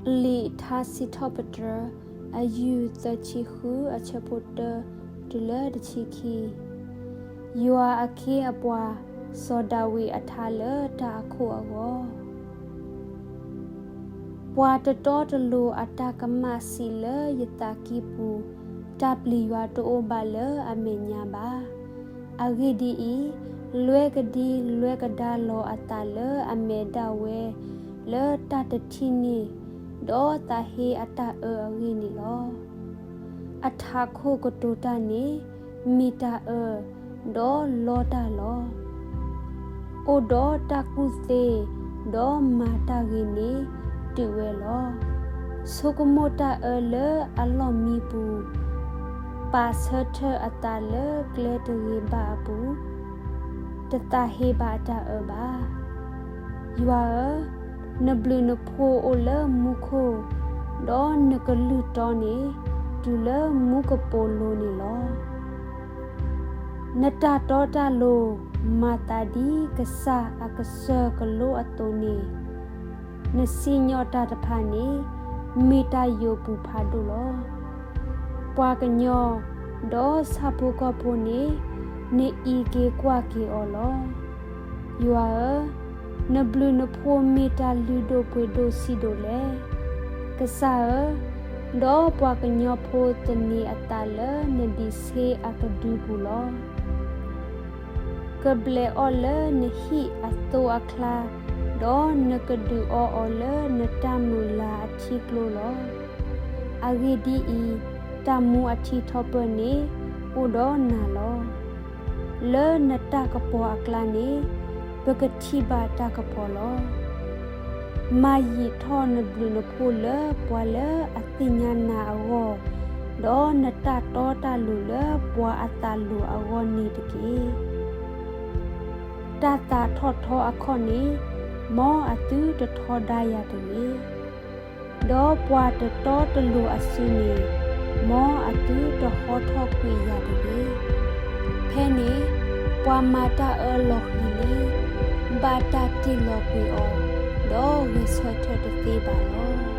လံာ်ထါစံးထီၣ်ပတြၢၤ အယူၢ်သၢဆံဃု အဆၢဖိတၢ တုၤလၢတဆံခံ. ယွၤအခ့အပှၤ စီၤဒၤဝံးအထါလၢတၢ်အခိၣ်အဂီၢ်. ပှၤတတီတလိၤအတၢ်ကမၣ်စံးလၢယသးကံၢ်ပူၤ, တၢ်ပျံၤယွၤတအိၣ်ဘၣ်လၢအမဲာ်ညါဘၣ်. အဂ့ၢ်ဒ်အံၤ, လွဲကဒံလွဲကဒါလီၤအသးလၢအမဲာ်ဒၣ်ဝဲ လၢတၢ်တထံၣ်န့ၢ် ဒီးသးဟ့အတၢ်အၢအဂ့ၢ်န့ၣ်လီၤ. အထးခိၣ်ကတိၤတၢ်န့ၣ် မ့ၢ်တၢ်အၢ, ဒီးလီတၢ်လီၤ. အိၣ်ဒီးတၢ်ကူၣ်သ့, ဒီးမၤတၢ်ဂ့ၤန့ၣ် တုၤဝဲလီၤ. ဆိကမိၣ်တၢ်အၢလၢအလီၢ်မံပူၤ, ပာ်ဆၢထၢၣ်အသးလၢကျဲတဂ့ၤဘၣ်အပူၤ, တသးဟ့ဘၣ်တၢ်အၢဘၣ်. ယွၤဧၢ, နဘျုးနဖှိၣ်အိၣ်လၢမူခိၣ်, ဒီးနကလုၢ်တီန့ၣ် တုၤလၢမူကပိာ်လိၤန့ၣ်လီၤ. နတၢ်တီတၢ်လိၤ မၤသးဒ်ကစၢ်အကစၢၢ်ကလိအသိးန့ၣ်, နစံၣ်ညီၣ်တၢ်တဖၣ်န့ၣ် မ့ၢ်တၢ်ယိာ်ပူၤဖးဒိၣ်လီၤ. ပှၤကညီ, ဒီးဆၣ်ဖိကီၢ်ဖိန့ၣ် နအံးက့ၤကွၢ်က့ၤအီၤလီၤ. ယွၤဧၢ, နဘျုးနဖှိၣ်မ့ၢ်တၢ်လုၢ်ဒိၣ်ပှ့ၤဒိၣ်ဆံးဒိၣ်လဲၣ်. ကစၢ်ဧၢ, ဒီးပှၤကညီဖိသန့ၤအသးလၢနဒံးဆ့အကဒုပူၤလီၤ. ကဘျဲးအီၣ်လၢနဟံၣ်အသိအချါ, ဒီးနကဒုးအီအီၤလၢနတၢ်မုာ်လၤအထံကျိလီၤ. အဂ့ၢ်ဒ်အံၤ, တၢ်မူအထံထီၣ်ပၢၢ်န့ၣ် အိၣ်ဒီးနၤလီၤ. လၢနတၢ်ကပီၤအကျါန့ၣ် ပကထံၣ်ဘၣ်တၢ်ကပီၤလီၤ. မၤယံာ်ထီၣ်နဘျုးနဖှိၣ်လၢပှၤလၢအသ့ၣ်ညါနၤအဂီၢ်, ဒီးနတၢ်တီတၢ်လိၤလၢပှၤအသးလိၤအဂီၢ်န့ၣ်တက့ၢ်. တၢ်သးထီၣ်ထီအခီၣ်န့ၣ် မ်အသုတထီဒါယၤတဂ့ၤ. ဒီးပှၤတတီတလိၤအစုန့ၣ် မ်အသုတဟီထီၣ်ကွံာ်ယၤတဂ့ၤ. ဖဲန့ၣ် ပှၤမၤတၢ်အၢလီၤဃံၤလံ, ဘၣ်တၢ်တ့ၢ်လီၤကွံာ်အီၤ, ဒီးဂဲၤဆၢထၢၣ်တသ့ဘၣ်လီၤ.